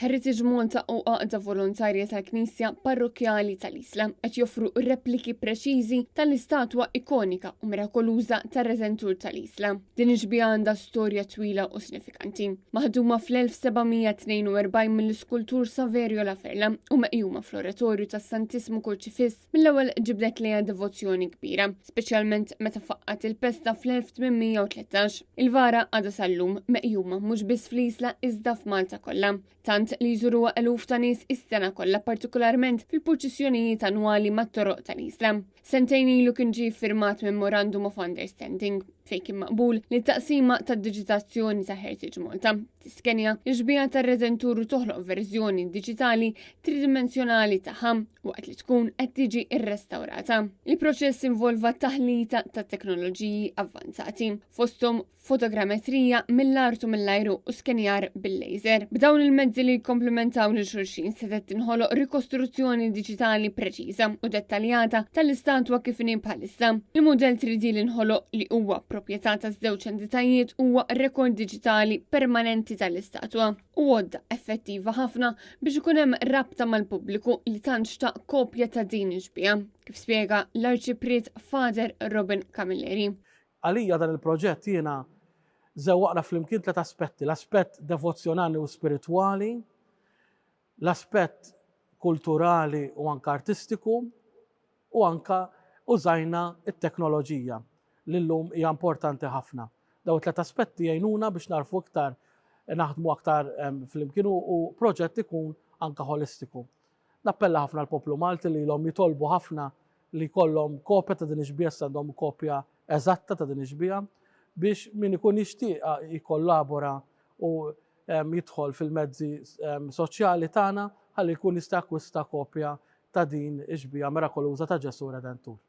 Heritage Malta u għaqda volontarja tal-Knisja Parrokkjali tal-Isla qed joffru repliki preċiżi tal-istatwa ikonika u mirakoluża tar-Redentur tal-Isla. Din ix-xbieha għandha storja twila u sinifikanti. Maħduma fl-1742 mill-iskultur Saverio La Ferla u meqjuma fl-Oratorju tas-Santissmu Kurċifiss mill-ewwel ġibdet lejha devozzjoni kbira, speċjalment meta faqqat il-pesta fl-1813. Il-vara għadha sal-lum meqjuma mhux biss fl-Isla iżda f'Malta kollha, tant li jżuruha eluf ta' nies is-sena kollha partikolarment fil-purċissjonijiet annwali mat-toroq tal-Isla. Sentejn ilu kien ġie ffirmat Memorandum of Understanding fejn kien maqbul li t-taqsima tad-diġitazzjoni ta' Heritage Malta tiskenja x-xbieha tar-Redentur u toħloq verżjoni diġitali tridimensjonali tagħha waqt li tkun qed tiġi rrestawrata. Il-proċess involva taħlita ta' teknoloġiji avvanzati, fosthom fotogrammetrija mill-art u mill-ajru u skenjar bil-laser. B'dawn il-mezzi li jikkomplementaw lil xulxin setgħet tinħoloq rikostruzzjoni diġitali preċiża u dettaljata tal-istatwa kif inhi bħalissa. Il-mudell 3D li nħoloq li huwa proprjetà ta' żewġ entitajiet huwa rekord diġitali permanenti tal-istatwa u għodda effettiva ħafna biex ikun hemm rabta mal-pubbliku li tant xtaq kopja ta' din ix-xbieha, kif spjega l-Arċipriet Father Robin Camilleri. Għalija dan il-proġett jiena żewwaqna flimkien tliet aspetti, l-aspett devozzjonali u spiritwali, l-aspett kulturali u anka artistiku u anka użajna t-teknoloġija li llum hija importanti ħafna. Dawn it-tliet aspetti jgħinuna biex narfu iktar naħdmu aktar flimkien u proġett ikun anka ħolistiku. Nappella ħafna l-poplu Malti li ilhom jitolbu ħafna li jkollhom kopja ta' din ix-xbieha, issa għandhom kopja eżatta ta' din ix-xbieha, biex min ikun jixtieq jikkollabora u jidħol fil-mezzi soċjali tagħna ħalli jkun jista' jakkwista kopja ta' din ix-xbieha mirakoluża ta' Ġesù Redentur.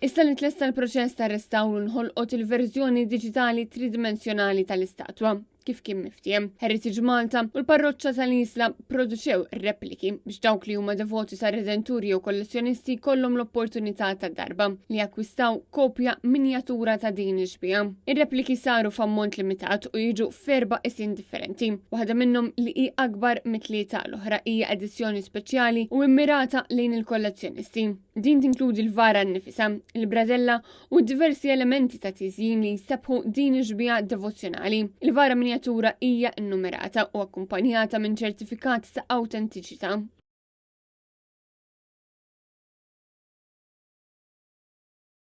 Issa li tlesta l-proċess ta' restawru nħolqot il-verżjoni diġitali tridimensjonali tal-istatwa kif kien miftiehem. Heritage Malta u l-parroċċa tal-Isla produċew repliki biex dawk li huma devoti tar-Redentur jew kollezzjonisti jkollhom l-opportunità ta' darba li jakkwistaw kopja minjatura ta' din ix-xbieha. Ir-repliki saru f'ammont limitat u jiġu f'erba' qisien differenti. Waħda minnhom li hi akbar mit-tlieta l-oħra hija edizzjoni speċjali u immirata lejn il-kollezzjonisti. Din tinkludi l-vara nnifisha, il-bradella u diversi elementi ta' tiżjin li jsebbħu din ix-xbieha devozzjonali. Il-vara minjatura hija nnumerata u akkumpanjata minn ċertifikat ta' awtentiċità.